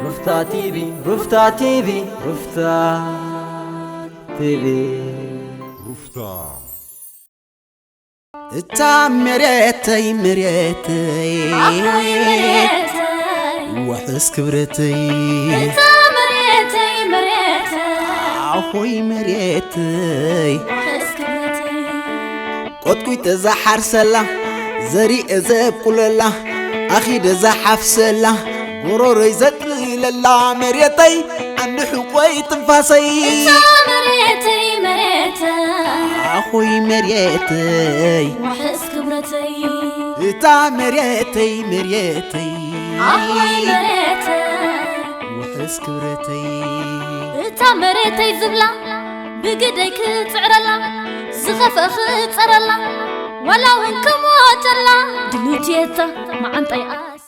ሩፍታ ቲቪ፣ ሩፍታ ቲቪ፣ ሩፍታ ቲቪ። ሩፍታ። እታ መሬተይ፣ መሬተይ፣ ኣኾይ መሬተይ፣ ውሕስ ክብረተይ። እታ መሬተይ፣ መሬተይ፣ ኣኾይ መሬተይ፣ ውሕስ ክብረተይ። ቆጥቂጠ ዝሓርሰላ፣ ዘሪኤ ዘብቁለላ፣ ኣኺደ ዝሓፍሰላ፣ ጎሮሮይ ዘጥልለላ መሬተይ፣ ዓንዲ ሕቆይ ትንፋሰይ። እታ መሬተይ መሬተይ፣ ኣኾይ መሬተይ፣ ዋሕስ ክብረተይ። እታ መሬተይ መሬተይ፣ ኣኾይ መሬተይ፣ ውሕስ ክብረተይ። እታ መሬተይ ዝብላ ብግደይ ክጽዕረላ፣ ዝኸፍአ ክጸረላ፣ ዋላ እውን ክሞተላ ድልየታ መዓንጣይ ኣስ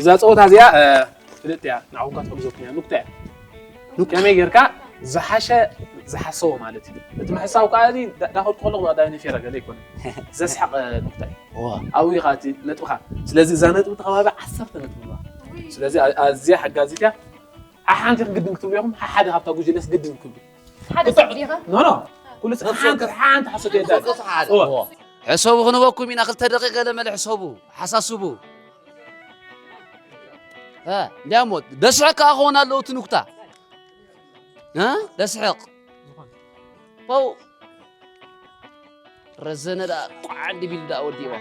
እዛ ፀወታ እዚኣ እ፣ ፍልጥቲ እያ። ንዓኹም ካትኩም ዘኩምያ ኑክታ እያ። ከመይ ጌርካ ዝሓሸ ዝሓሰቦ ማለት እዩ። እቲ ምሕሳው ከኣ እዚ ዳ- ዳኸድኩ ከለኹ ብቐዳሚ ነፊረ ገለ ኣይኮነን። ዘስሕቕ እ፣ ኑክታ እዩ። እዋ። ኣብኡ ኢኻ እቲ ነጥብኻ። ስለዚ እዛ ነጥቢ እቲ ከባቢ ዓሰርተ ነጥቢ ኣለዋ። ስለዚ ኣ- ኣዝያ ሓጋዚት እያ። ሓሓንቲ ግድን ክትብሉ ኢኹም፣ ሓሓደ ካብታ ጉጅለስ ግድን ክትብሉ። ሓደ ሰብ ዲኻ? ኖ ኖ። ኩሉ ሰብ ሓንቲ ሓንቲ ሓሶት የዳ። እዋ። ሕሰቡ ክንበኩም ኢና ክልተ ደቂቕ ገለ መለ ሕሰቡ። ሓሳስቡ። እ፣ እንዲያሞ ደስሕቕ ከኣ ክኾን ኣለዎ እቲ ኑክታ። እ? ደስሕቕ። ፖው። ረዘነ ደኣ ቋዕ እንዲቢሉ ደኣ ወዲእዋ።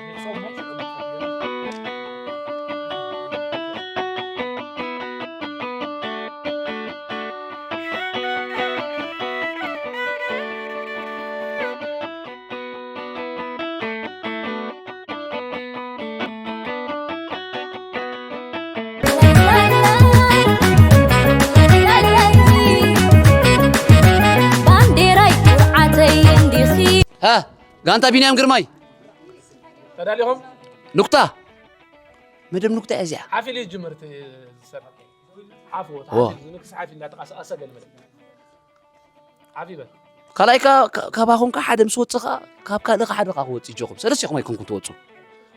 ባንዴራይ ኩርዓተይ እንዲኺ። ሃ ጋንታ ቢንያም ግርማይ ተዳሊኹም? ኑክታ መደብ ኑክታ እያ እዚኣ። ሓፍ ኢሉ ይጅምር እቲ ዝሰርሕ። ሓፍ ወ፣ ዋ። ሓፍ ኢሉ ዝንክስ ሓፍ ኢሉ እንዳተቃሳቀሰ ገልመል። ሓፍ ይበል። ካልኣይ ካ- ካ- ካባኹም ከ ሓደ ምስ ወፅእ ከ ካብ ካልእ ከ ሓደ ከ ክወፅእ ይጀኹም ሰለስተ ኢኹም ኣይኮንኩም ትወፁ።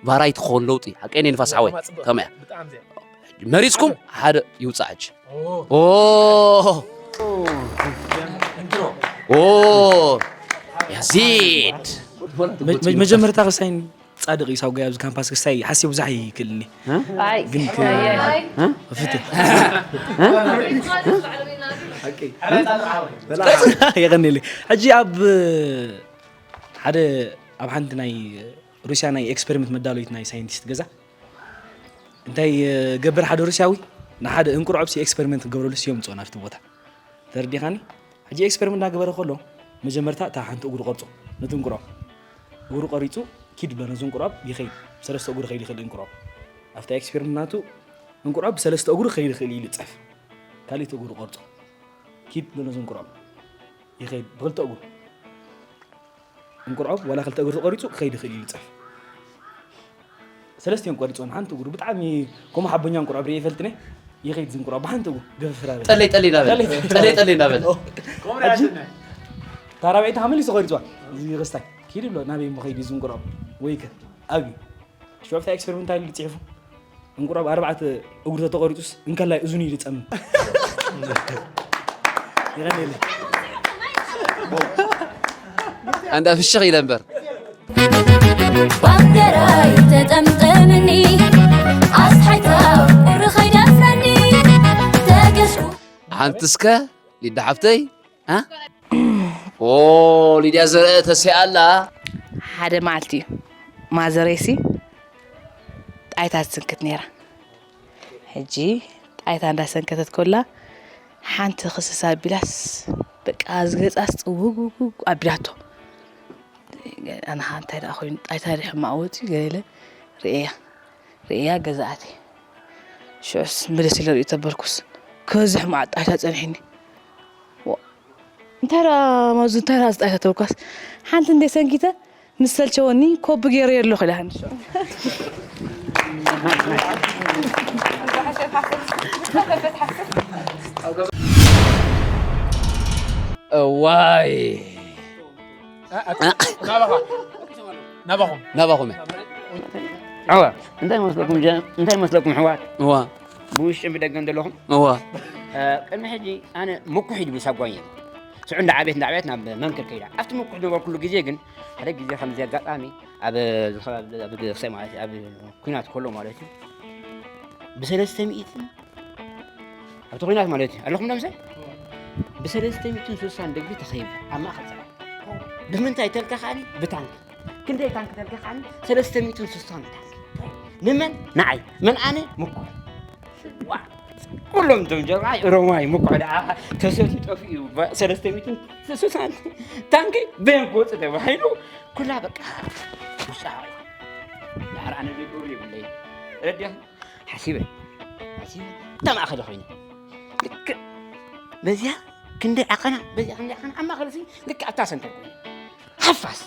ባራይ ትኸውን ለውጢ ሓቀይ ናይ ንፋስ ሓወይ። ከመያ ብጣዕሚ ዘ- መሪፅኩም ሓደ ይውፃእ ሕጂ። ኦ። ኦ ኦ ያዚድ መ- መ- መጀመርታ ክሳይን ጻድቕ እዩ ሳውጋይ ኣብዚ ካምፓስ ክስታይ ሓስየ ብዙሕ ኣይክእልኒ ኣይ ግን ክ- ኣየ። ፍትህ የቐኒለይ ሕጂ ኣብ ሓደ ኣብ ሓንቲ ናይ ሩስያ ናይ ኤክስፐሪመንት መዳለዊት ናይ ሳይንቲስት ገዛ እንታይ ገብር ሓደ ሩስያዊ ንሓደ እንቁርዖብሲ ኤክስፐሪመንት ክገብረሉ ስዮም ምፅኦ ናብቲ ቦታ ተረዲኻኒ ሕጂ ኤክስፐሪመንት እናገበረ ከሎ መጀመርታ እታ ሓንቲ እግሩ ቀርጾ ነቲ እንቁርዖብ እግሩ ቀሪጹ ኪድ ብሎ ነዚ እንቁርዖብ ይኸይድ ብሰለስተ እግሩ ኸይድ ይኽእል እንቁርዖብ ኣብታ ኤክስፐሪመንት ናቱ እንቁርዖብ ብሰለስተ እግሩ ክኸይድ ይኽእል እዩ ይልጸፍ ካልእቲ እግሩ ቀርጾ ኪድ ብሎ ነዚ እንቁርዖብ ይኸይድ ብኽልተ እግሩ እንቁርዖብ ዋላ ክልተ እግሩ ተቆሪጹ ክኸይድ ይኽእል እዩ ይልጸፍ ሰለስቲኦም ቆሪጾም ሓንቲ እግሩ ብጣዕሚ ከምኡ ሓቦኛ እንቁርዖብ ሪኤ ይፈልጥኒ ይኸይድ ዝንቁርዖብ ብሓንቲ እግሩ ገፈፍራ በለ ጠለይ ጠለይ እናበለ ጠለይ ጠለይ እናበለ ታራባይታ ከመሊሱ ቆሪጽዋ እዚ ክስታይ ኪድ ብሎ ናበይ እሞ ኸይዱ ዝንቁርዖብ ወይከ ኣብዩ ሽዑ ኣብታ ኤክስፐሪመንት እንታይ ኢሉ ጽሒፉ እንቁራብ ኣርባዕተ እግሩ ተተቆሪጹስ እንከላይ እዝኑ እዩ ዝጸምም። የቐንየለይ። ኣንዳ ፍሽኽ ኢለ እምበር ባንዴራይ ተጠምጠምኒ ኣስሓይታ ቁሪ ኸይደፍረኒ ተገሽኩ ሓንቲ እስከ ሊዳ ሓፍተይ እ? ኦ ሊድያ ዘርአ ተሲኣ ኣላ። ሓደ መዓልቲ እዩ ማዘረይሲ ጣይታ ትስንክት ነይራ። ሕጂ ጣይታ እንዳሰንከተት ኮላ ሓንቲ ክስስ ኣቢላስ በቃ ዝገጻስ ጽውግውግው ኣቢላቶ። ኣነኻ እንታይ ደኣ ኮይኑ ጣይታ ድዩ ሕማቕ ወጺኡ ገለ ኢለ ርእየያ። ርእያ ገዛኣተይ። ሽዑስ ምልስ ኢለ ርእዩ ተበልኩስ ከዚ ሕማቕ ጣይታ ጸኒሑኒ። ዋ፣ እንታይ ደኣ ማዙ እንታይ ደኣ ዝጣይታ ተበልኳስ ሓንቲ እንደ ሰንኪተ ምስ ሰልቸወኒ ኮቢ ገይረዮ ኣለኹ ኢላትኒ። እዋይ። ናባኹም። ናባኹም። ዕዋ፣ እንታይ መስለኩም ጀ-፣ እንታይ መስለኩም ኣሕዋት? እዋ። ብውሽጥን ብደገን ዘለኹም? እዋ። እ፣ ቅድሚ ሕጂ ኣነ ምኩሕ ኢሉ ምሳጓ ነይሩ። ሽዑ እንዳዓበየት እንዳዓበየት ናብ መንክር ከይዳ። ኣብቲ ምኩሕ ዝነበርኩሉ ግዜ ግን ሓደ ግዜ ከምዚ ኣጋጣሚ ኣብ፣ ኣብ፣ ኣብ፣ ማለት ኣብ ኲናት ከሎ ማለት እዩ። ብሰለስተ ሚእትን ኣብቲ ኲናት ማለት እዩ። ኣለኹም ዶ ምሳይ? ብሰለስተ ሚእትን ስሳን ደብሪ ተኸይቡ ኣብ ማእከል ጽላል። ብምንታይ ተልካ ከኣኒ? ብታንክ። ክንደይ ታንክ ተልካ ከኣኒ? ሰለስተ ሚእትን ስሳን ታንክ። ንመን? ንዓይ። መን ኣነ? ምኩሕ። ዋ! ኩሎም እቶም ጀርባይ ሮማይ ምኩሕ ደኣ ተሰትዩ ጠፊኡ። ሰለስተ ሚእትን ስሳን ታንክ በየን ክወጽእ ተባሂሉ ኩላ በቃ ውሳቐ። ዳሕር ኣነ ዘይገብሩ የብለይ። ረዲያ ሓሲበ፣ ሓሲበ፣ እታ ማእኸል ኮይነ። ልክዕ በዚያ ክንደይ ዓቐና፣ በዚያ ክንደይ ዓቐና፣ ኣብ ማእኸል እዚ ልክዕ ኣብታ ሰንተር ኮይነ። ሓፋስ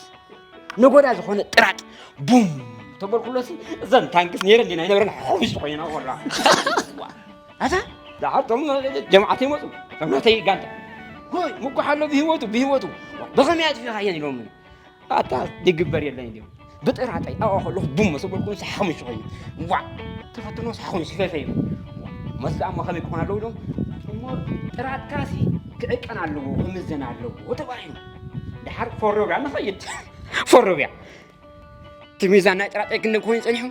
ነጎዳ ዝኾነ ጥራጥ ቡም ተበልኩሎሲ፣ እዘን ታንክስ ነይረን ዲና ኣይነበረን፣ ሓዊስ ኮይና ወላ። ኣታ፣ ደሓር እቶም ጀማዓት ይመፁ፣ እቶም ናተይ ጋንታ። ሆይ፣ ምኩሕ ኣሎ ብህይወቱ፣ ብህይወቱ። ብኸመይ ኣጥፊእኻየን ኢሎምኒ። ኣታ ድግበር የለን ኢሎም። ብጥራጠይ ኣብኣ ከለኹ ቡም ምስ በልኩ ንሳ ሓሙሽተ ኮይኑ። ዋዕ! ተፈትኖ ንሳ ሓሙሽተ ፈፈ እዩ። መስ ደኣ እሞ ከመይ ክኾን ኣለዎ ኢሎም። እሞ ጥራጥካሲ ክዕቀን ኣለዎ፣ ክምዘን ኣለዎ ተባሂሉ። ደሓር ፎሮብያ ንኸይድ። ፎሮብያ። እቲ ሚዛን ናይ ጥራጠይ ክንደይ ኮይኑ ጸኒሑ?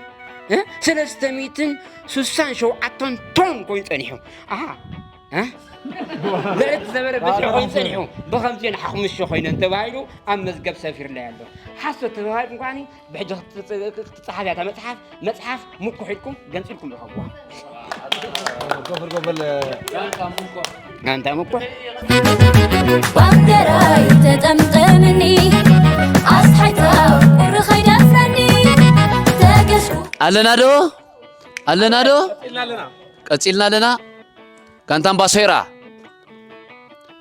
እ? ሰለስተ ሚእትን ስሳን ሸውዓተን ቶን ኮይኑ ጸኒሑ። ኣሃ። እ? ልዕሊ እቲ ዘበረ ብዝሒ ኮይኑ ጸኒሑ። ብኸምዚ እየን ሓሙሽተ ኮይነን ተባሂሉ ኣብ መዝገብ ሰፊርለይ ኣሎ። ሓሶት ተባሂሉ እንኳኒ ብሕጂ ክትጽ-፣ ክትጽሓፍ እያ እታ መጽሓፍ። መጽሓፍ ምኩሕ ኢልኩም ገንጺልኩም ርኸብዋ። ጎፈር ጎበል። ጋንታ ምኩሕ። ባንዴራይ ተጠምጠምኒ ኣስሓይታ ቁሪ ከይደፍረኒ ተገሽኩ ኣለና ዶ? ኣለና ዶ? ቀጺልና ኣለና። ጋንታ ኣምባሶይራ።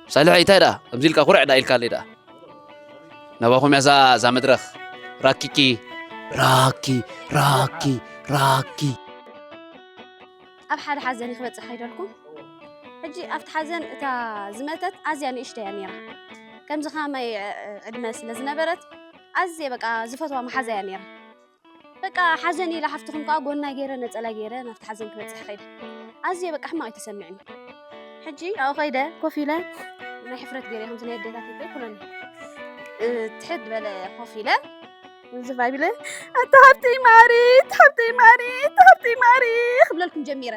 ሳልሕ፣ እንታይ ደኣ? ከምዚ ኢልካ ኩርዕ ደኣ ኢልካለይ ደኣ። ናባኹም እያ እዛ፣ እዛ መድረኽ። ራኪኪ፣ ራኪ፣ ራኪ፣ ራኪ። ኣብ ሓደ ሓዘን እዩ ክበጽሕ ከይደልኩ። ሕጂ ኣብቲ ሓዘን እታ ዝመተት ኣዝያ ንእሽተይ እያ ነይራ። ከምዚ ከማይ፣ እ፣ እ፣ ዕድመ ስለ ዝነበረት ኣዝየ በቃ ዝፈትዋ መሓዛ እያ ነይራ። በቃ ሓዘን ኢለ ሓፍትኹም ከኣ ጎና ገይረ፣ ነጸላ ገይረ ናብቲ ሓዘን ክበጽሕ ከይደ። ኣዝየ በቃ ሕማቕ እዩ ተሰሚዕኒ። ሕጂ ኣብኡ ከይደ ኮፍ ኢለ ናይ ሕፍረት ገይረ ከምዚ ናይ ኣዴታት ይበል ኩለኒ። እ፣ ትሕት በለ ኮፍ ኢለ ዝፋ ቢለ፣ "ኣታ ሃብተይ ማሪ፣ ኣታ ሃብተይ ማሪ፣ ኣታ ሃብተይ ማሪ" ክብለልኩም ጀሚረ።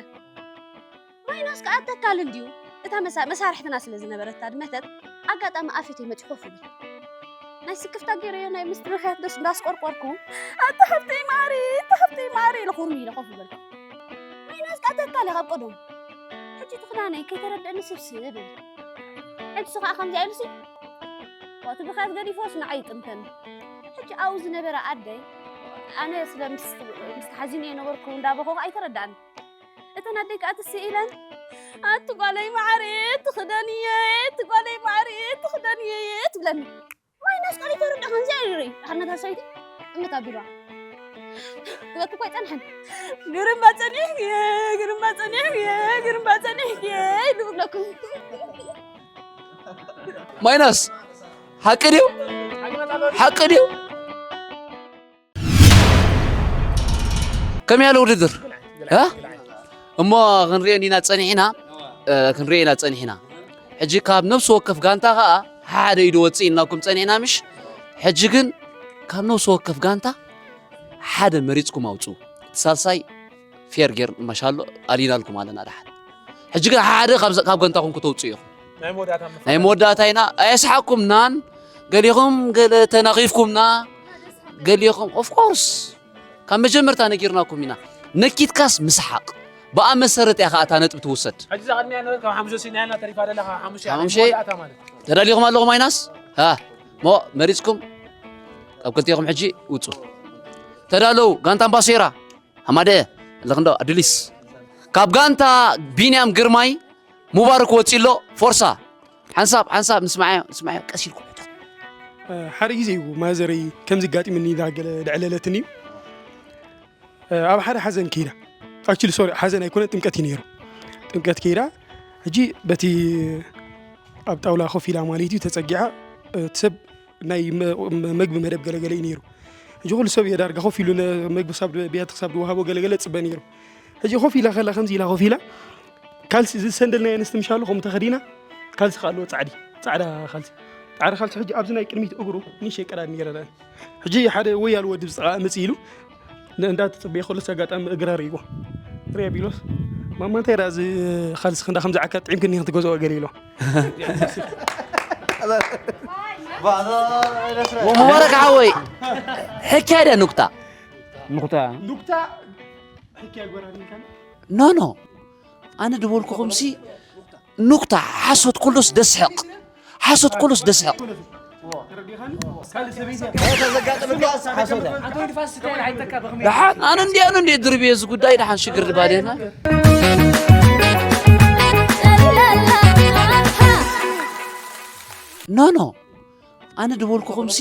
ማይናስ ከኣ ተካል እንድዩ። እታ መሳ-፣ መሳርሕትና ስለ ዝነበረት እታ ድመተት፣ ኣጋጣሚ ኣፊተይ መጺኡ ኮፍ ኢሉ። ናይ ስክፍታ ገይረዮ ናይ ምስትምኽያት ደስ እንዳስቆርቆርኩ፣ "ኣታ ሃብተይ ማሪ፣ ኣታ ሃብተይ ማሪ" ኢለ ኮርሚ ኢለ ኮፍ በልኩ። ማይናስ ከኣ ተካል እያ ካብ ቀደሙ። ሕጂ እቲ ክዳነይ ከይተረድአኒ ስብስብ ኢሉ። ሕጂ እሱ ከኣ ከምዚኣ ኢሉሲ፣ እቲ ብኽያት ገዲፎስ ንዓይ ይጥምተኒ። ሕጂ ኣብኡ ዝነበረ ኣደይ፣ ኣነ ስለ ምስ፣ ምስ ተሓዚነ የነበርኩ እንዳበኸኹ ኣይተረድኣኒ። እተን ኣደይ ከኣ ትስእ ኢለን፣ "ኣቲ ጓለይ ማዕረ ትኽደንየ፣ ኣቲ ጓለይ ማዕረ ትኽደንየ" ትብለኒ። ማይናስ ቃል ይተረዳ ከምዚ ኣይርኢ። ኣነታ ሰይቲ እምነት ኣቢሏ። ክበኪ እኮ ኣይጸንሐን። ግርምባ ጸኒሕክየ፣ ግርምባ ጸኒሕክየ፣ ግርምባ ጸኒሕክየ ኢሉ ብለኩም። ማይናስ፣ ሓቂ ድዩ? ሓቂ ድዩ? ከመይ ያለ ውድድር? እ? እሞ ክንሪኦ ኢና ጸኒሕና፣ እ፣ ክንሪኦ ኢና ጸኒሕና። ሕጂ ካብ ነፍሲ ወከፍ ጋንታ ኸኣ ሓደ ኢዱ ወጽእ ኢልናኩም ጸኒሕና ምሽ? ሕጂ ግን ካብ ነፍሲ ወከፍ ጋንታ ሓደ መሪጽኩም ኣውጽኡ። እቲ ሳልሳይ ፌር ጌር ማሻሎ ኣሊናልኩም ኣለና ደሓን። ሕጂ ግን ሓደ ካብ፣ ካብ ጋንታኹም ክተውጽኡ ኢኹም። ናይ መወዳእታ ናይ መወዳእታ ኢና። ኣየስሓቅኩምናን፣ ገሊኹም ገለ ተናኺፍኩምና፣ ገሊኹም፣ ኦፍ ኮርስ፣ ካብ መጀመርታ ነጊርናኩም ኢና። ነኪትካስ ምስሓቅ። ብኣ መሰረት እያ ኸኣ እታ ነጥቢ ትውሰድ። ሕጂ እዛ ቅድሚያ ነበርካ፣ ካብ ሓሙሽተ ወሲድና ያልና ተሪፋ ደላ፣ ካብ ሓሙሽተ፣ ካብ ሓሙሽተ መወዳእታ ማለት። ተዳሊኹም ኣለኹም ኣይናስ? ሃ፣ ሞ መሪጽኩም፣ ካብ ክልቴኹም ሕጂ ውጹ። ተዳለዉ፣ ጋንታ ኣምባሴራ፣ ሃማደ፣ ኣለኽንዶ፣ ኣዱሊስ። ካብ ጋንታ ቢንያም ግርማይ፣ ሙባረክ ወጺሎ፣ ፎርሳ። ሓንሳብ፣ ሓንሳብ ንስማዓዮ፣ ንስማዓዮ፣ ቀስ ኢልኩም። እ፣ ሓደ ግዜ እዩ ማዘረይ ከምዚ ኣጋጢሙኒ ኢላ ገለ ደዕለለትኒ እዩ። እ፣ ኣብ ሓደ ሓዘን ከይዳ። ኣክቹሊ ሶሪ፣ ሓዘን ኣይኮነ፣ ጥምቀት እዩ ነይሩ። ጥምቀት ከይዳ ሕጂ በቲ ኣብ ጣውላ ኮፍ ኢላ ማለት እዩ ተጸጊዓ፣ እቲ ሰብ ናይ መ- መ- መግቢ መደብ ገለገለ እዩ ነይሩ። ሕጂ ኩሉ ሰብ እየ ዳርጋ ኮፍ ኢሉ ነ- መግቢ ሳብ ድ- ብያቲ ክሳብ ድወሃቦ ገለገለ ጽበ ነይሩ። ሕጂ ኮፍ ኢላ ከላ ከምዚ ኢላ ኮፍ ኢላ ካልሲ እዚ ሰንደል ናይ ኣንስቲ ምሻሉ ከምኡ ተኸዲና ካልሲ ከ ኣለዎ ጻዕዲ ጻዕዳ ካልሲ ጻዕዳ ካልሲ ሕጂ ኣብዚ ናይ ቅድሚት እግሩ ንእሽተይ ቀዳድ ነይረ ሕጂ ሓደ ወያሉ ወዲ ብዝጥቓ መጽእ ኢሉ እንዳተጸበየ ከሎ ኣጋጣሚ እግራ ርእይዎ ርያ ቢሎስ ማማ እንታይ ዳ እዚ ካልሲ ክንዳ ከምዚ ዓካ ጥዒምክኒ ክትገዝኦ ገለ ኢሎ ሙባረክ ሓወይ ሕካይ ደ ኑክታ ንኩታ ኑክታ ሕኪ ያጎራኒ ካን ኖ ኖ ኣነ ድበልኩኹምሲ ኑክታ ሓሶት ኩሉስ ደስሕቕ ሓሶት ኩሉስ ደስሕቕ ካልሲ ሰበይቲ ደሓን ኣነ እንዲ ኣነ እንዲ ድርብየ እዚ ጉዳይ ደሓን ሽግር ድባል የና ኖ ኖ ኣነ ድበልኩኹምሲ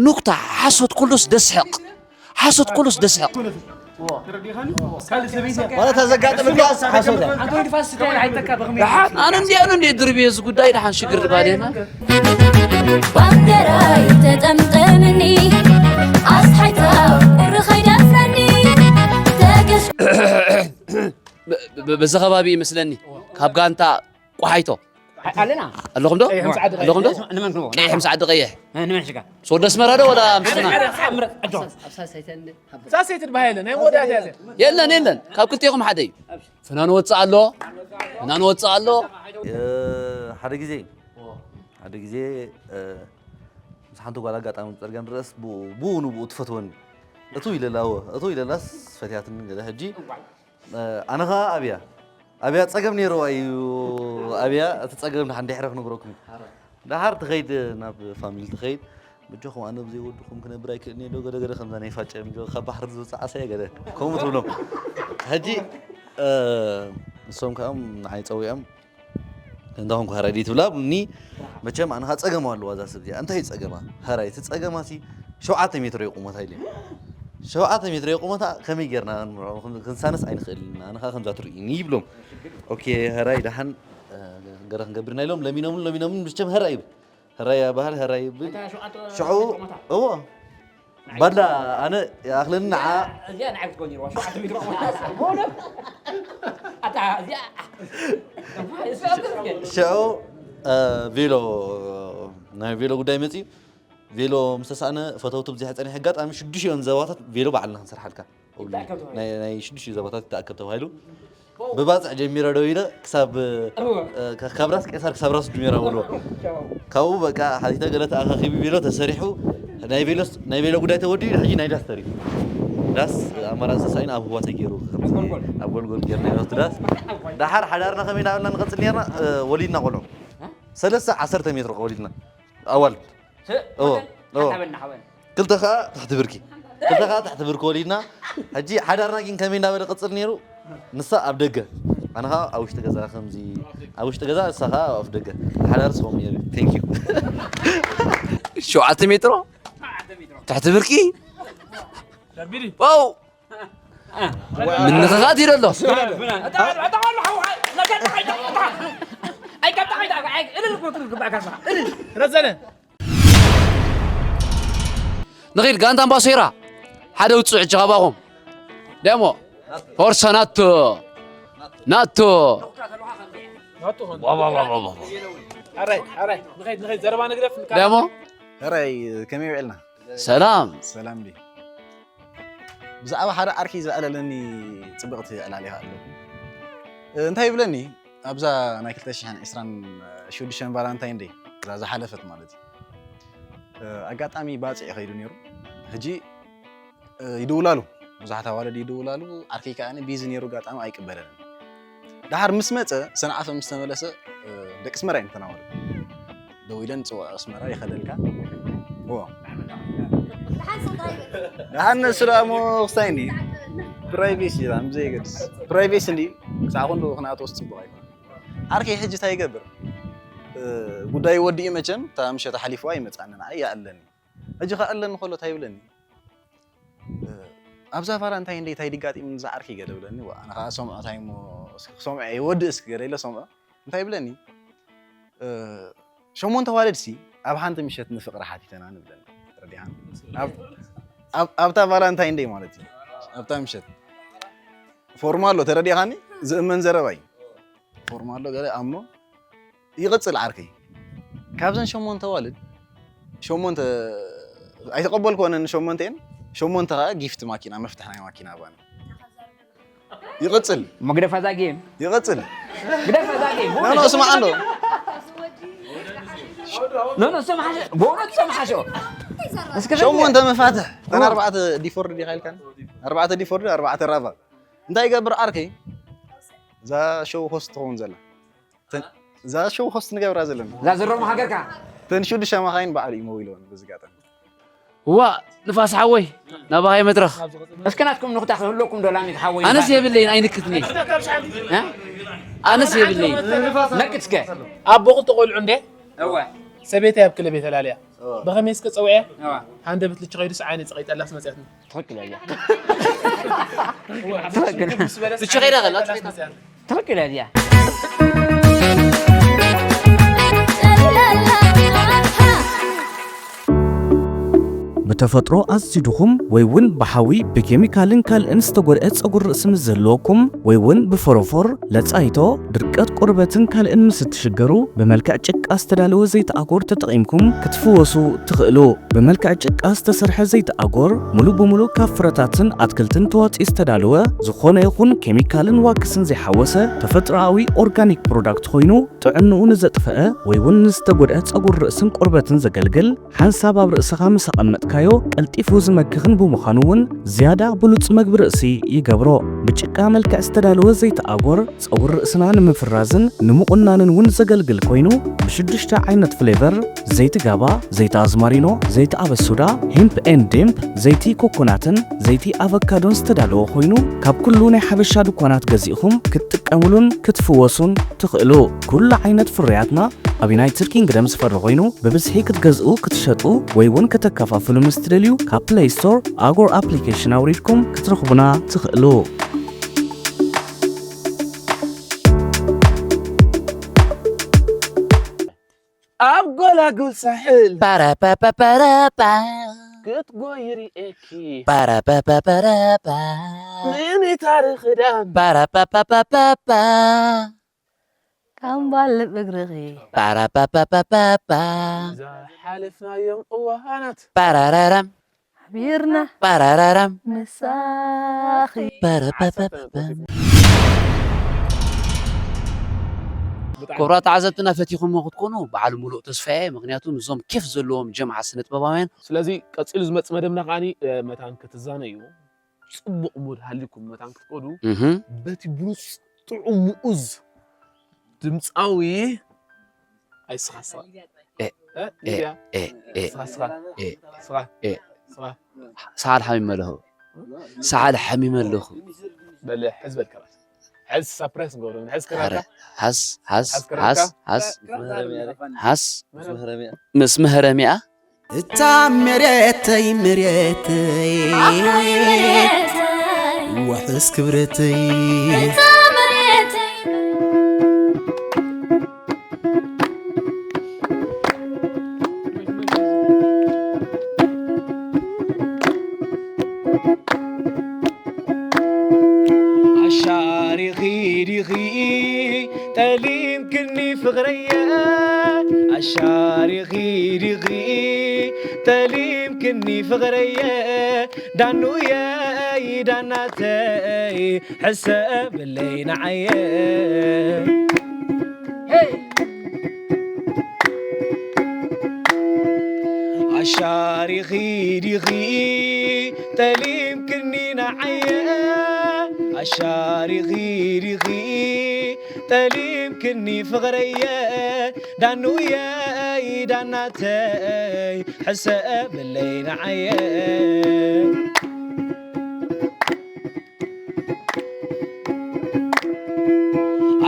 ኑክታ ሓሶት ኩሉስ ደስሕቕ ሓሶት ኩሉስ ደስሕቕ ማለት ተዘጋጥም ደሓን ኣነ እንዲ ኣነ እንዲ ድርብየ እዚ ጉዳይ ደሓን ሽግር ድባል የና ባንዴራይ ተጠምጠምኒ ኣስሓይታ ቁሪ ከይደፍረኒ ተገሽ በዚ ከባቢ ይመስለኒ ካብ ጋንታ ቆሓይቶ ኣለና ኣለኹም ዶ ኣለኹም ዶ ቀይሕ ምስ ዓዲ ቀይሕ ሶዶ ኣስመራ ዶ ወላ ምስና ሳሰይት ባሃይለ ናይ ወዳት ያዘ የለን የለን ካብ ክልቴኹም ሓደ እዩ ፍናን ወፅእ ኣሎ ፍናን ወፅእ ኣሎ ሓደ ግዜ ሓደ ግዜ ምስ ሓንቲ ጓል ኣጋጣሚ ፅርግያ ንረእስ ብኡ ንብኡ ትፈትወኒ እቱ ኢለላ እቱ ኢለላስ ፈትያትኒ ገለ ሕጂ ኣነ ኸዓ ኣብያ ኣብያ ፀገም ነይርዋ እዩ ኣብያ እቲ ፀገም ንሓንድሕረ ክነግረኩም እዩ ደሓር ትኸይድ ናብ ፋሚሊ ትኸይድ መጆኹም ኣነ ብዘይ ወድኹም ክነብር ኣይክእልን እየ ዶ ገለ ገለ ከምዛ ናይ ፋጨ ምጆ ካብ ባሕሪ ዝወፅእ ዓሳ እየ ገለ ከምኡ ትብሎም ሕጂ ንሶም ከዓ ንዓይ ፀዊዖም እንዳ ኾንኩ ሀራይ ድዩ ትብላ እኒ መቸም ኣነ ኸዓ ፀገማ ኣለዋ እዛ ሰብ እዚኣ እንታይ እዩ ፀገማ ሀራይ እቲ ፀገማ ሲ ሸውዓተ ሜትሮ እዩ ቁመታ ኢለ ሸውዓተ ሜትሮ እዩ ቁመታ ከመይ ጌርና ክንሳነስ ኣይንኽእልን ኣነ ኸዓ ከምዛ ትርእዩኒ ይብሎም ኦኬ ሀራይ ደሓን ገረ ክንገብርና ኢሎም ለሚኖምን ለሚኖምን መቸም ሀራይ ይብል ሀራይ ያበሃል ሀራይ ይብል ሽዑ እዎ ባላ ኣነ ይኣኽለኒ ንዓ እዚኣ ንዓይ ክትኮን ነይርዋ ሸውዓተ ሜትሮ ኣታ እዚኣ ሽዑ ቬሎ ናይ ቬሎ ጉዳይ መፅዩ ቬሎ ምስ ተሳእነ ፈተውቲ ብዚሕ ፀኒሕ ኣጋጣሚ ሽዱሽቲኦን ዘባታት ቬሎ ባዕልና ክንሰርሓልካ ናይ ሽዱሽቲ ዘባታት ይተኣከብ ተባሂሉ ብባፅዕ ጀሚረ ደው ኢለ ክሳብ ካብ ራስ ቄሳር ክሳብ ራስ ጁሜራ በልዎ ካብኡ በቃ ሓቲተ ገለ ተኣኻኺቡ ቢሎ ተሰሪሑ ናይ ቬሎ ጉዳይ ተወዲኡ ሕጂ ናይ ዳስ ተሪፉ ዳስ ኣማራፂ ተሳኢኑ ኣብ ህዋ ተገይሩ ኣብ ጎልጎል ገይርና ኢና ዳስ ዳሓር ሓዳርና ከመይ እናበልና ንቐፅል ነርና ወሊድና ቆልዑ ሰለስተ ዓሰርተ ሜትሮ ወሊድና ኣዋልድ ክልተ ከዓ ትሕቲ ብርኪ ክልተ ከዓ ትሕቲ ብርኪ ወሊድና ሕጂ ሓዳርና ግን ከመይ እናበለ ቅፅል ነይሩ ንሳ ኣብ ደገ ኣነ ከዓ ኣብ ውሽጢ ገዛ ከምዚ ኣብ ውሽጢ ገዛ ንሳ ከዓ ኣብ ደገ ሓዳር ስኸም ነይሩ ቴንክ ዩ ሸውዓተ ሜትሮ ትሕቲ ብርኪ ዋው ምንኽኻት ኢሉ ኣሎ ረዘነ ንኺድ ጋንታ ኣምባሶይራ ሓደ ውፅእ ሕጂ ካባኹም ደሞ ፎርሳ ናቶ ናቶ ደሞ ራይ ከመይ ውዕልና ሰላም ሰላም ዲ ብዛዕባ ሓደ ዓርኪ ዝኣለለኒ ፅብቕቲ ዕላል ይሃ ኣለኹ እንታይ ይብለኒ ኣብዛ ናይ ክልተ ሽሕን ዕስራን ሽዱሽተን ቫላንታይን ደይ እዛ ዝሓለፈት ማለት እዩ ኣጋጣሚ ባፅዕ ይኸይዱ ነይሩ ሕጂ ይድውላሉ ብዙሓት ኣዋልድ ይድውላሉ ዓርከይ ከዓ ቢዚ ነይሩ ኣጋጣሚ ኣይቅበለንን ደሓር ምስ መፀ ሰንዓፈ ምስ ተመለሰ ደቂ ስመራ እዮም ተናወሉ ደው ኢለን ፅውዕ ኣስመራ ይኸደልካ ደሓን ንሱ ደኣ ሞ ክስታይ እንዲ ፕራይቬሲ ላ ምዘየገድስ ፕራይቬሲ እንዲ ክሳዕ ክንዱ ክነኣትወስ ፅቡቕ ኣይኮነ ዓርከይ ሕጂ እንታይ ይገብር ጉዳይ ወዲኡ መቸም እታ ምሸት ሓሊፍዋ ይመፅኣኒ ንዓይ ይኣለኒ ሕጂ ከኣለኒ ከሎ እንታይ ይብለኒ ኣብዛ ቫላንታይን ደይ እንታይ ድጋጢም ዝዓርኪ ገለ ብለኒ። ዋ፣ ኣነ ከዓ ሰምዖ እንታይ እሞ፣ እስኪ ክሰምዖ እየ፣ ወዲ እስኪ ገለ ኢለ ሰምዖ። እንታይ ብለኒ? እ፣ ሸሞንተ ዋልድሲ ኣብ ሓንቲ ምሸት ንፍቕሪ ሓቲተና ንብለኒ። ተረዲኻኒ? ኣብ-፣ ኣብ-፣ ኣብታ ቫላንታይን ደይ ማለት እዩ። ኣብታ ምሸት። ፎርማ ኣሎ፣ ተረዲኻኒ? ዝእመን ዘረባ እዩ። ፎርማ ኣሎ፣ ገለ ኣምኖ። ይቕጽል ዓርከይ። ካብዘን ሸሞንተ ዋልድ፣ ሸሞንተ ኣይተቐበልኩወንን ሸሞንተን፣ ሸሞንተ ኸኣ ጊፍት ማኪና፣ መፍትሕ ናይ ማኪና ሃባኒ። ይቕጽል። እሞ ግደፋ እዛ ጌም። ይቕጽል። ግደፋ እዛ ጌም። ኖ፣ ኖ፣ ስማዕ ኣሎ። ኖ፣ ኖ፣ ሰምሓ ሸ-፣ በእውነት ሰምሓ ሸ-፣ እስከ ሸሞንተ መፋትሕ፣ እተን ኣርባዕተ ዲፎርድ ዲኻ ኢልካኒ? ኣርባዕተ ዲፎርድ፣ ኣርባዕተ ራቫ። እንታይ ይገብር ዓርከይ? እዛ ሾው ሆስት ትኸውን ዘላ። ተን-፣ እዛ ሾው ሆስት ንገብራ ዘለና። እዛ ዝረሙ ሃገርካ። ተን ሽዱሽተ መኻይን ባዕሉ እዩ መዊልወን በዚ ኣጋጣሚ። ዋ፣ ንፋስ ሓወይ፣ ናባኻ መድረኽ። እስከ ናትኩም ንኽታ ክህልወኩም ዶ ላሚት ሓወይ? ኣነስ የብለይን፣ ኣይንክትኒ። እ? ኣነስ የብለይን። ነክት እስከ። ኣቦ ክልተ ቆልዑ እንዴ? እወ። ሰበይተይ ኣብ ክለብ እየ ተላልያ። እወ። ብኸመይ እስከ ጸውዐ? እወ። ሃንደበት ልቺ ኸይዱስ ዓይነይ ጸቒጠላስ መጽያትኒ። ትኽክል እያ። ትኽክል። ልቺ ኸይዳ ከላ፣ ትኽክል እያ። ብተፈጥሮ ኣዝዩ ድኹም ወይ እውን ብሓዊ ብኬሚካልን ካልእን ዝተጎድአ ጸጉሪ ርእሲ ምስ ዝህልወኩም ወይ እውን ብፎሮፎር፣ ለጻይቶ፣ ድርቀት ቆርበትን ካልእን ምስ እትሽገሩ ብመልክዕ ጭቃ ዝተዳለወ ዘይቲ ኣጎር ተጠቒምኩም ክትፍወሱ ትኽእሉ። ብመልክዕ ጭቃ ዝተሰርሐ ዘይቲ ኣጎር፣ ሙሉእ ብሙሉእ ካብ ፍረታትን ኣትክልትን ተዋጺኡ ዝተዳለወ፣ ዝኾነ ይኹን ኬሚካልን ዋክስን ዘይሓወሰ ተፈጥሮኣዊ ኦርጋኒክ ፕሮዳክት ኮይኑ፣ ጥዕንኡ ንዘጥፈአ ወይ እውን ንዝተጎድአ ጸጉሪ ርእስን ቆርበትን ዘገልግል፣ ሓንሳብ ኣብ ርእስኻ ምስ ኣቐመጥካዮ ቀልጢፉ ዝመክኽን ብምዃኑ እውን ዝያዳ ብሉጽ መግቢ ርእሲ ይገብሮ። ብጭቃ መልክዕ ዝተዳለወ ዘይቲ ኣጎር ጸጉሪ ርእስና ንምፍራዝን ንምቑናንን እውን ዘገልግል ኮይኑ፣ ብሽዱሽተ ዓይነት ፍሌቨር፣ ዘይቲ ጋባ፣ ዘይቲ ኣዝማሪኖ፣ ዘይቲ ኣበሱዳ፣ ሂምፕ ኤንድ ዴምፕ፣ ዘይቲ ኮኮናትን ዘይቲ ኣቨካዶን ዝተዳለወ ኮይኑ፣ ካብ ኩሉ ናይ ሓበሻ ድኳናት ገዚእኹም ክትጥቀሙሉን ክትፍወሱን ትኽእሉ። ኩሉ ዓይነት ፍርያትና ኣብ ዩናይትድ ኪንግደም ዝፈሪ ኮይኑ፣ ብብዝሒ ክትገዝኡ፣ ክትሸጡ ወይ እውን ከተከፋፍሉ ምስ ትደልዩ፣ ካብ ፕለይ ስቶር ኣጎር ኣፕሊኬሽን ኣውሪድኩም ክትረኽቡና ትኽእሉ። ኣብ ጎላጉል ሳሕል ፓራፓፓፓራፓ ክትጎይ ርኤኪ ፓራፓፓፓራፓ ምኒታሪ ክዳን ፓራፓፓፓፓፓ ካምባል እግርኺ ፓራፓፓፓፓፓ ዝሓለፍናዮም እዋናት ፓራራራም ሓቢርና ፓራራራም ምሳኺ ፓራፓፓፓፓ። ክቡራት ተዓዘብትና ፈቲኹሞ ክትኮኑ በዓል ሙሉእ ተስፋ እየ። ምኽንያቱ ምስዞም ኬፍ ዘለዎም ጀምዓ ስነ ጥበባውያን። ስለዚ ቀጺሉ ዝመጽእ መደብና ከዓኒ፣ እ፣ መታን ክትዛነዩ፣ ጽቡቕ ሙድ ሃልዩኩም መታን ክትከዱ፣ እህ። በቲ ብሉጽ ጥዑም ምኡዝ ድምጻዊ ኣይስኻ ስኻ። ኤ፣ እ? ኤ፣ ሚድያ? ኤ፣ ኤ፣ ስኻ ስኻ። ኤ፣ ስኻ። ኤ። ስኻ። ሰዓል ሓሚመ ኣለኹ። ሰዓል ሓሚመ ኣለኹ። በል፣ ሕዝ በል ከራስ። ሕዝ ሳፕራይዝ ንገብሮ። ሕዝ ኧረ፣ ከራካ። ሓስ፣ ሓስ፣ ሓስ ከራካ። ሓስ፣ ሓስ፣ ሓስ። ምስ መህረሚያ። ምስ መህረሚያ። እታ መሬተይ፣ መሬተይ፣ ኣታ መሬተይ፣ ውሕስ ክብረተይ። እታ መሬተይ። ኣሻሪኺ ዲኺ ጠሊምክኒ ፍቕረየ፣ ኣሻሪኺ ዲኺ ጠሊምክኒ ፍቕረየ፣ ዳኑየይ ዳናተይ ሕሰብለይ ንዓየ። ኣሻሪኺ ዲኺ ጠሊምክኒ ንዓየ? ኣሻሪኺ ዲኺ ጠሊምክኒ ፍቕረየ? ዳኑየይ ዳናተይ ሕሰብለይ ንዓየ።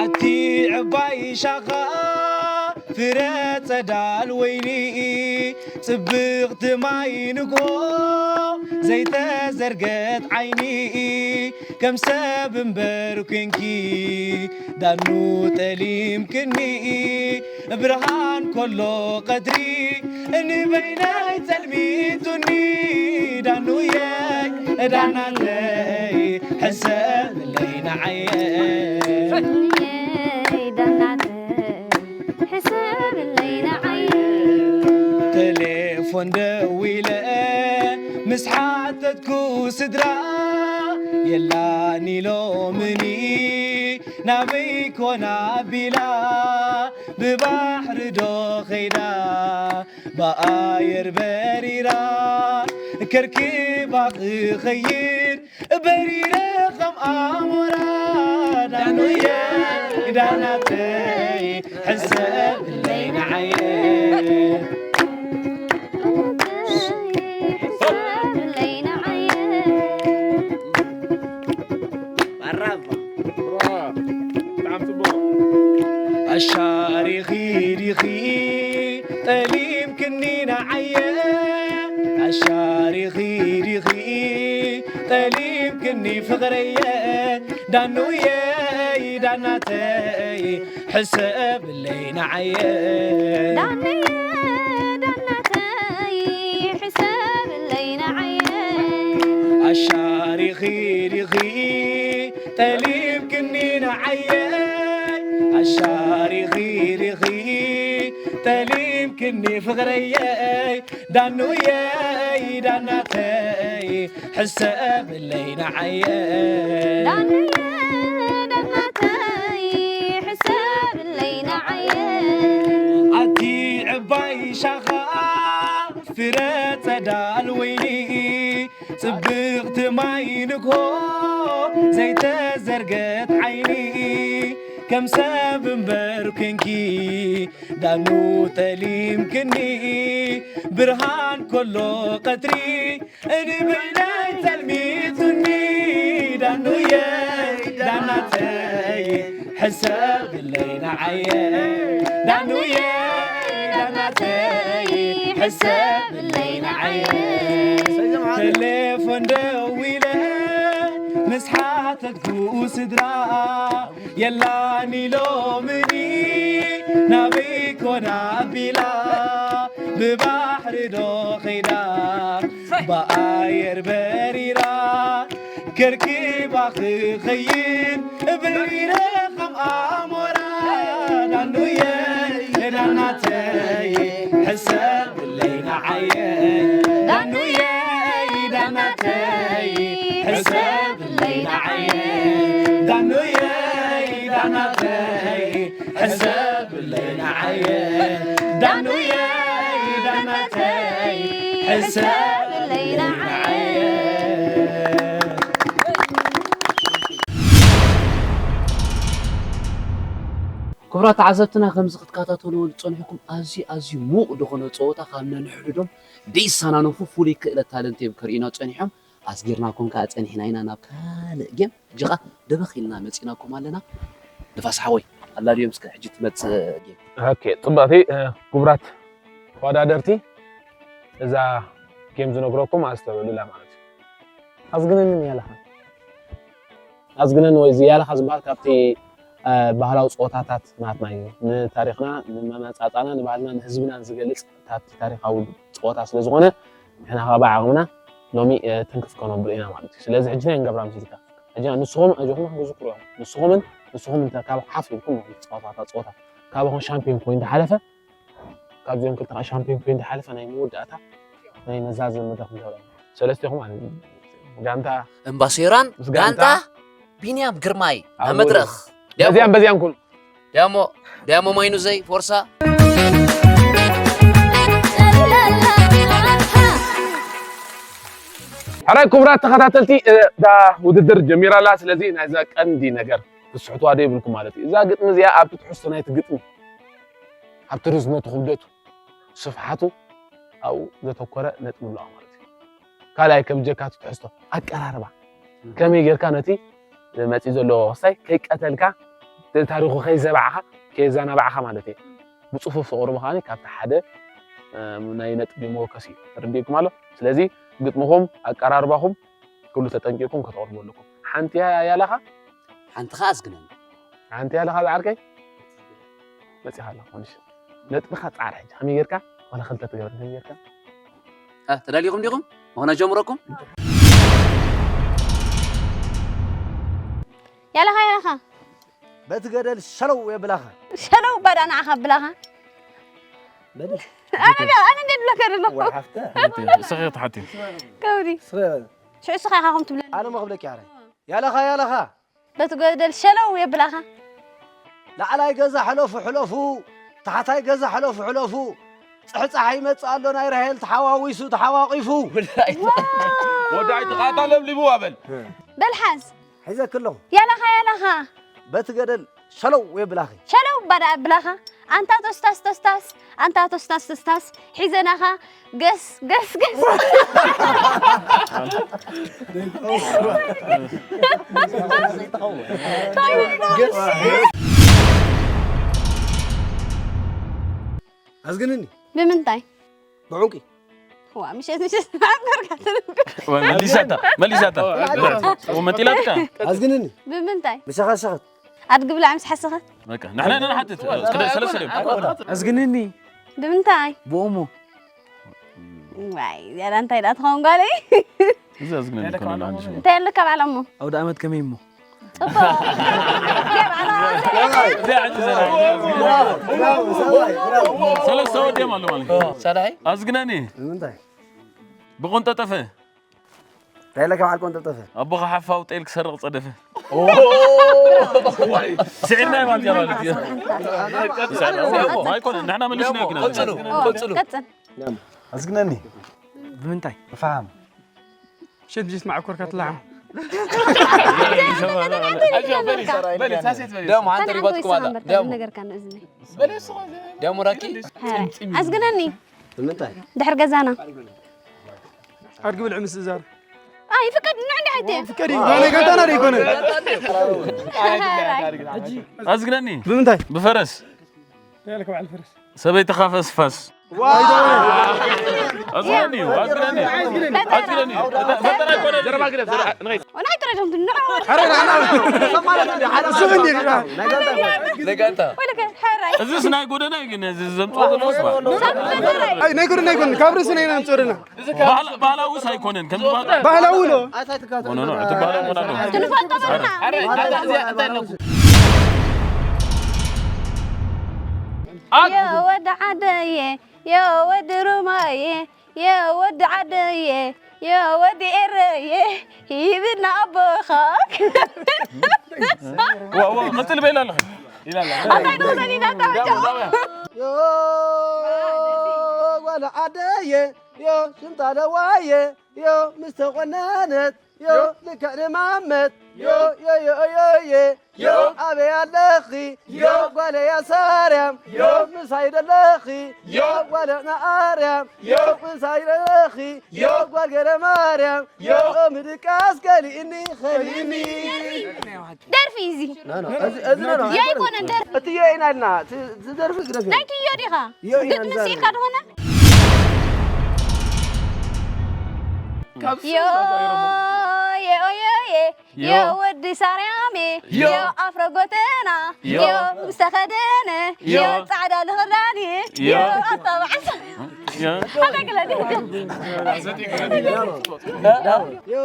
ኣቲ ዕባይ ሻኻ ፍረ ጸዳል ወይኒ ጽብቕቲ ማይ ንግሆ ዘይተዘርገት ዓይኒ ከም ሰብ እምበር ኮንኪ ዳኑ ጠሊምክኒ ብርሃን ኮሎ ቀትሪ ንበይነይ ጸልሚቱኒ ዳኑየይ ዳናተይ ሕሰብለይ ንዓየ ዳናተይ ሕሰብለይ ንዓየ ቴሌፎን ደዊለ ምስ ሓተትኩ ስድራ የላን ኢሎምኒ ናበይ ኮና ቢላ ብባሕሪ ዶ ኸይዳ ብኣየር በሪራ ከርኪባ ክኸይድ በሪረ ከም ኣሞራ ዳኑየ ዳናተይ ሕሰብለይ ንዓየ ኣሻሪኺ ዲኺ ጠሊምክኒ ንዓየ ኣሻሪኺ ዲኺ ጠሊምክኒ ፍቕረየ ዳኑየይ ዳናተይ ሕሰብለይ ንዓየ ዳነየ ዳናተይ ሕሰብለይ ንዓየ ኣሻሪኺ ዲኺ ጠሊምክኒ ንዓየ ኣሻሪኺ ዲኺ ጠሊምክኒ ፍቕረየ ዳኑየይ ዳናተይ ሕሰብለይ ንዓየ ዳነየ ዳናተይ ሕሰብለይ ንዓየ ኣቲ ዕባይ ሻኻ ፍረ ጸዳል ወይኒ ጽብቕቲ ማይ ንግሆ ዘይተዘርገት ዓይኒ ከም ሰብ እምበር ኮንኪ ዳኑ ጠሊምክኒ ብርሃን ኮሎ ቀትሪ ንበይነይ ጸልሚቱኒ ዳኑየ ዳናተይ ሕሰብለይ ንዓየ ዳኑየ ዳናተይ ሕሰብለይ ንዓየ ቴሌፎን ደዊለ ምስ ሓተትኩ ስድራ የላን ኢሎምኒ ናበይ ኮና ቢላ ብባሕሪ ዶ ኸይዳ ብኣየር በሪራ ከርኪባ ክኸይድ በሪረ ከም ኣሞራ ዳኑየ ዳናተይ ሕሰብለይ ንዓየ ዳኑየ ዳናተይ ሕሰብለይ ንዓየ ዳኑየ ዳናተይ ሕሰብለይ ንዓየ ዳኑየ ዳናተይ ሕሰብለይ ንዓየ ክቡራት ተዓዘብትና ከምዚ ክትከታተልዎ ዝፀንሕኩም ኣዝዩ ኣዝዩ ሙቕ ዝኾነ ፀወታ ካብ ነንሕድዶም ደይሰናነፉ ፍሉይ ክእለት ታለንት እዮም ከርእዩና ፀኒሖም ኣስጊርናኩም ከዓ ፀኒሕና ኢና ናብ ካልእ ጌም እጅኻ ደበኽ ኢልና መፂናኩም ኣለና ንፋስ ሓወይ ኣላልዮም እስከ ሕጂ ትመፅእ ጌም ኦኬ ፅቡቕቲ ክቡራት ተወዳደርቲ እዛ ጌም ዝነግረኩም ኣስተውዕሉላ ማለት እዩ ኣዝግነኒ ያለኻ ኣዝግነኒ ወይ እዚ ያለኻ ዝበሃል ካብቲ ባህላዊ ፀወታታት ናትና እዩ ንታሪኽና ንመመፃፃና ንባህልና ንህዝብናን ዝገልፅ ካብቲ ታሪኻዊ ፀወታ ስለ ዝኾነ ንሕና ከዓ ብዓቕምና ሎሚ ትንክፍ ከነብሎ ኢና ማለት እዩ ስለዚ ሕጂ ናይ ንገብራ ምስልካ ሕጂ ንስኹም ኣጆኹም ሕግዙ ክሪኦም ንስኹምን ንስኹም እንተ ካብ ሓፍ ኢልኩም ትፃወታ እታ ፀወታ ካባኹም ሻምፒዮን ኮይኑ ዝሓለፈ ካብዚኦም ክልተ ከዓ ሻምፒዮን ኮይኑ ዝሓለፈ ናይ መወዳእታ ናይ መዛዘሚ መድረክ ንገብረ ሰለስቴኹም ማለት እዩ ጋንታ እምባሴራን ምስ ጋንታ ጋንታ ቢንያም ግርማይ ኣብ ኣብ መድረኽ በዚያን በዚያን ኩሉ ዲያሞ ዲያሞ ማይኑ ዘይ ፎርሳ ሕራይ ክቡራት ተኸታተልቲ እዛ ውድድር ጀሚራ ኣላ ስለዚ ናይዛ ቀንዲ ነገር ክትስሕትዋ ዶ ይብልኩም ማለት እዩ እዛ ግጥሚ እዚኣ ኣብቲ ትሕዝቶ ናይቲ ግጥሚ ኣብቲ ርዝመቱ ክብደቱ ስፍሓቱ ኣብኡ ዘተኮረ ነጥቢ ኣለዋ ማለት እዩ ካልኣይ ከም ጀካ እቲ ትሕዝቶ ኣቀራርባ ከመይ ጌርካ ነቲ መፂ ዘሎ ክስታይ ከይቀተልካ ታሪኹ ከይዘባዕኻ ከየዘናባዕኻ ማለት እዩ ብጽፉፍ ተቕርቡ ከኣ ካብቲ ሓደ ናይ ነጥቢ መወከሲ እዩ ተረዲእኩም ኣሎ። ስለዚ ግጥምኹም ኣቀራርባኹም ኩሉ ተጠንቂቕኩም ከተቕርቡ ኣለኩም። ሓንቲ እያ ያለኻ ሓንቲ ኸኣ ኣስግነኒ። ሓንቲ ያለኻ ዝዓርከይ መጺኻ ኣለኻ ኮንሽ ነጥብኻ ጻዕር ሕጂ ከመይ ጌርካ ዋላ ክልተ ትገብር ከመይ ጌርካ ተዳሊኹም ዲኹም? ምኾነ ጀምረኩም? ያለኻ ያለኻ በቲ ገደል ሸለው የብላኻ። ሸለው ባዳ ንዓኻ ብላኻ። ኣነ ድያ ኣነ እንዴት ብለካ ደሎ። ወሓፍተ እስኺ ክትሓቲ ከውዲ ሽዑ ስኻ ኢኻ ከም ትብለኒ። ኣነ ሞ ክብለኪ ኣረ ያለኻ ያለኻ በቲ ገደል ሸለው የብላኻ። ላዕላይ ገዛ ሕለፉ ሕለፉ ታሕታይ ገዛ ሕለፉ ሕለፉ ጽሕጻሕ ይመጽእ ኣሎ ናይ ራሄል ተሓዋዊሱ ተሓዋቒፉ ወዳይ ተቓታ ለብሊብዋ በል በልሓዝ ሒዘኪ ኣለኹ ያላኻ ያላኻ በቲ ገደል ሸለው የብላኺ ሸለው ባዳ ብላኻ ኣንታ ቶስታስ ቶስታስ ኣንታ ቶስታስ ቶስታስ ሒዘናኻ ገስ ገስ ገስ ኣዝግንኒ ብምንታይ ብዑንቂ ዋ ምሸት ምሸት ናገርካ ትንብር መሊሳታ መሊሳታ ወመጢላትካ ኣዝግንኒ ብምንታይ ምሸኸሸኸት ኣድጊ ብላዕ ምስ ሓሰኸት በቃ ንሕና ኢና ንሓትት ክደ ሰለስተ ድዮም ኣዝግንኒ ብምንታይ ብኦሞ ዋይ ያላ እንታይ ደኣ ትኸውን ጓለይ እዚ ኣዝግነኒ ኮነ ንሓንሽ እንታይ ኣለካ ባዕላ እሞ ኣውደ ኣመት ከመይ እሞ ጽቡቅ ሰለስተ ወዲኦም ኣሎ ማለት እዩ ሳዳይ ኣዝግነኒ ንምንታይ ብቆንጠጠፈ እንታይ ኢለካ በዓል ቆንጠጠፈ ኣቦኻ ሓፋው ጤል ክሰርቕ ጸደፈ ስዒርናዮ ማለት እያ ማለት እዩ ኣይኮነ ንሕና መሊስናዮ ግን ቀጽሉ ቀጽሉ ቀጽል ኣዝግነኒ ብምንታይ ብፈሓም ሸት ጀት ማዕኮርካ ትለዓም ደሞ ሓንቲ ሪባትኩም ኣላ ደሞ ነገርካ ንእዝኒ ደሞ ራኪ ኣዝግነኒ ብምንታይ ድሕር ገዛና ኣድጊ ብልዕ ምስ እዛር ኣይ ፍቀድ ንዕ እንዲ ሓይተ ፍቀድ እዩ ናይ ገንታና ዶ ይኮነ ኣዝግነኒ ብምንታይ ብፈረስ ያለከ በዓል ፈረስ ሰበይትኻ ፈስፋስ ኣዝግነኒ እዩ ኣዝግነኒ ኣዝግነኒ እዩ ፈጠራ ኣይኮነ ናይ ትረዶም ትንዕ ለጋንታ ወለከ ሕራይ እዚስ ናይ ጎደና እዩ ግን እዚ ዘምፅኦ ዘለውስ ናይ ጎደና ኣይኮነ ካብ ርእስና ኢና ንፅኦ ደና ባህላዊስ ኣይኮነን ከም ዝበሃል ባህላዊ ሎ ኖ ኖ እቲ ባህላዊ ሆን ኣለዎ ትንፈልጦ ዘለና የወዲ ዓደየ የወዲ ሩማየ የወዲ ዓደየ የወዲ ኤረየ ሂብና ኣቦኻ ቀፅል በይላ ኣለኸ ኣታይ ደውለኒ ናታ ዮ ጓል ዓደየ ዮ ሽንጣ ለዋየ ዮ ምስ ተቆነነት ዮ ልክዕ ንማመት ዮ ዮ ዮ ዮ ዮ ዮ ኣበይ ኣለኺ ዮ ጓለይ ኣሳርያም ዮ ምሳይ ደለኺ ዮ ጓለ ንኣርያም ዮ ምሳይ ደለኺ ዮ ጓል ገረ ማርያም ዮ ምድቃስ ከሊእኒ ከሊእኒ ደርፊ እዚ እዚ ኖ የይኮነን ደርፊ እቲ ዮ ኢና ኢልና ዝደርፊ ግደፍ ናይቲ ዮ ዲኻ ዮ ኢና ግጥሚ ስኢልካ ዝኾነ ዮ የኦዮየ ዮ ወዲ ሳርያሜ ዮ ኣፍሮ ጎተና ዮ ዝተኸደነ ዮ ጻዕዳ ልኽዳን ዮ ኣታባዕሳ ኣታግለኒ ዮ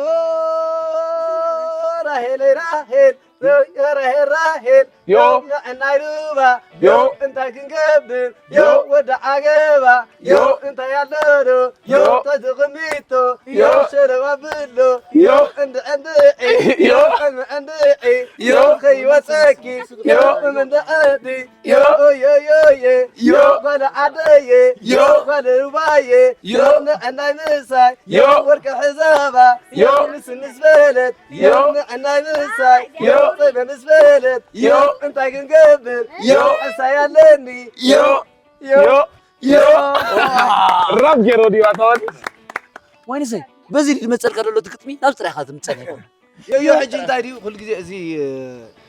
ራሄለይ ራሄል ዮ ራሄል ራሄል ዮ ንዕናይ ሩባ ዮ እንታይ ክንገብር ዮ ወዲ ዓገባ ዮ እንታይ ኣለዶ ዮ ተዝቕሚቶ ዮ ሸለባ ብሎ ዮ እንድዕንድዒ ዮ ዕምዕንድዒ ዮ ከይወፀኪ ዮ እምንድዕዲ ዮ ዮዮዮየ ዮ ጓል ዓደየ ዮ ጓል ሩባየ ዮ ንዕናይ ምሳይ ዮ ወርቂ ሕዛባ ዮ ምስንስ በለት ዮ ንዕናይ ምሳይ ዮ ጸበ ምስ በለት ዮ እንታይ ክንገብር ዮ እሳይ ኣለኒ ዮ ዮ ዮ ራብ ገይሮ ድዩ ኣታዋት ወይንሰይ በዚ ድመፀልካ ዘሎ ግጥሚ ናብ ጥራይካ ትምፀል ኣይኮነ ዮዮ ሕጂ እንታይ ድዩ ኩሉ ግዜ እዚ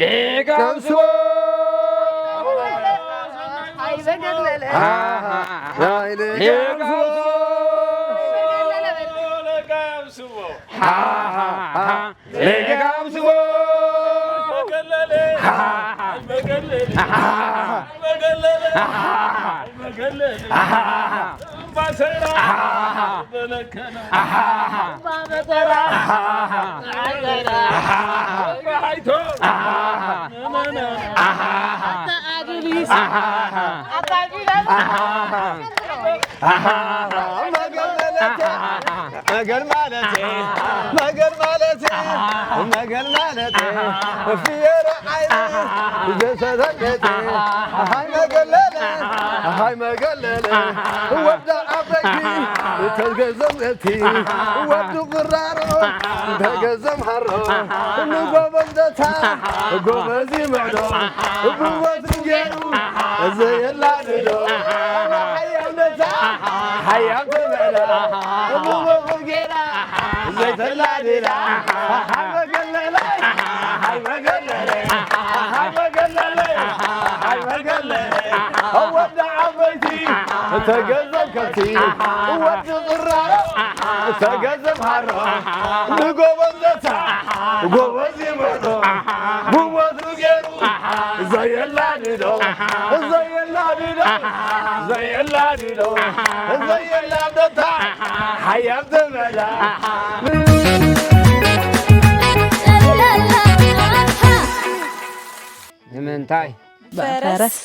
ሊጋም ስቦ። ሃይ ዘገለለ። ሃይ ሊጋም ስቦ። ሊጋም ስቦ። ሊጋም ስቦ። መገል ማለቴ፣ መገል ማለቴ፣ መገል ማለቴ፣ ፍየሮ ዓይነ ዘሰረገቴ፣ ሃይ መገለለ፣ ሃይ መገለለ፣ ወዳ ዓበይቲ ተገዘምቲ፣ ወዲ ቁራሮ ተገዘም ሃሮ፣ ንጎበዝ ደታ፣ ጎበዝ ይምዕዶ፣ ብወትሩ ገይሩ ዘየላድዶ፣ ሓያም ደታ፣ ሓያም ትምዕዶ፣ ብወትሩ ገይራ ዘይተላድላ፣ ሓይ መገለለይ፣ ሓይ መገለለይ፣ ሓይ መገለለይ፣ ሓይ መገለለይ፣ ወዲ ዓበይቲ ተገዘም ከብቲ፣ ወዲ ቁራሮ ተገዘም ሃሮ፣ ንጎበዝ ደታ፣ ጎበዝ ይምዕዶ፣ ብወትሩ ገይሩ ዘየላድዶ፣ ዘየላድዶ፣ ዘየላድዶ፣ ዘየላድዶ፣ ሓያም ትምዕዳ። ንምንታይ? ፈረስ።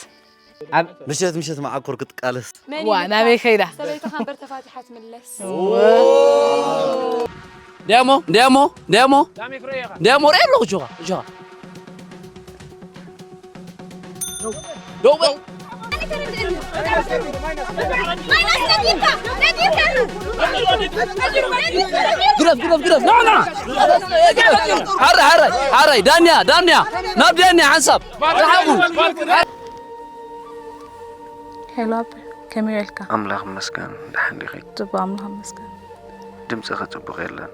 ኣብ ምሸት ምሸት መዓኮር ክትቃለስ። መን ዋ፣ ይልካ? ናበይ ከይዳ? ሰበይትኻ እምበር ተፋቲሓ ትምለስ። ደሞ፣ ደሞ፣ ደሞ፣ ደሞ ርኤ ኣለኹ፣ ጆኻ፣ ጆኻ። ደው በል። ግደፍ፣ ግደፍ፣ ግደፍ፣ ና፣ ና። ሓራይ፣ ሓራይ፣ ሓራይ፣ ዳንያ፣ ዳንያ፣ ናብ ዳንያ ሓንሳብ። ርሓቑ። ሄሎ ኣቢ፣ ከመይ ውዒልካ? ኣምላኽ ይመስገን፣ ደሓን ዲኺ? ጽቡቕ፣ ኣምላኽ ይመስገን። ድምጽኺ ጽቡቕ የለን።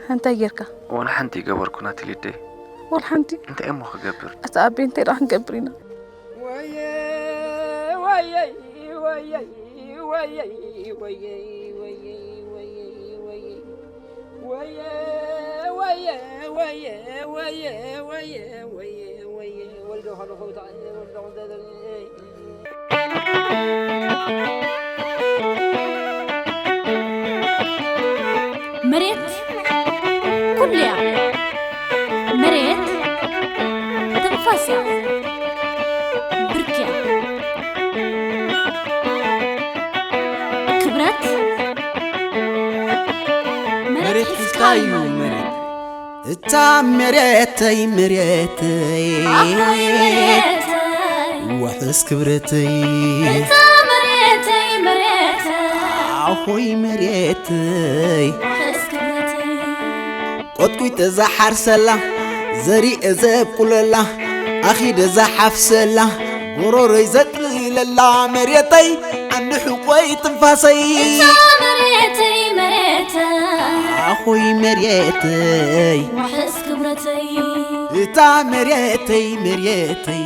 እንታይ ጌርካ? ወላ ሓንቲ ይገበርኩ ናቲ ሊደይ። ወላ ሓንቲ? እንታይ እሞ ክገብር? ኣታ ኣቢ፣ እንታይ ደኣ ክንገብር ኢና? ወየ፣ ወየ፣ ወየ፣ ወየ፣ ወየ፣ ወየ፣ ወየ፣ ወየ፣ ወልዶ ከለኹ፣ ወልዶ መሬት ኩሉ እያ። መሬት ትንፋስ እያ። ብርክ እያ። ክብረት መሬት ሒዝካ እዩ መሬት። እታ መሬተይ መሬተይ ኣኾይ መሬተይ ውሕስ ክብረተይ እታ መሬተይ መሬተይ ኣኾይ መሬተይ ውሕስ ክብረተይ ቆጥቂጠ ዝሓርሰላ ዘሪኤ ዘብቁለላ ኣኺደ ዝሓፍሰላ ጎሮሮይ ዘጥልለላ መሬተይ ዓንዲ ሕቆይ ትንፋሰይ እታ መሬተይ መሬተይ ኣኾይ መሬተይ ውሕስ ክብረተይ እታ መሬተይ መሬተይ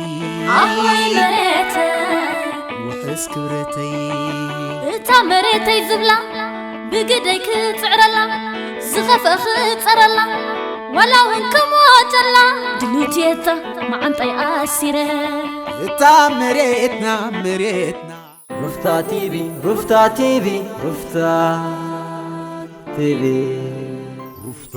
ኣኾይ መሬተይ ውሕስ ክብረተይ እታ መሬተይ ዝብላ ብግደይ ክጽዕረላ ዝኸፍአ ክጸረላ ዋላ እውን ክሞተላ ድልውቲ እታ መዓንጣይ ኣሲረ እታ መሬትና መሬትና ሩፍታ ቲቪ ሩፍታ ቲቪ ሩፍታ ቲቪ ሩፍታ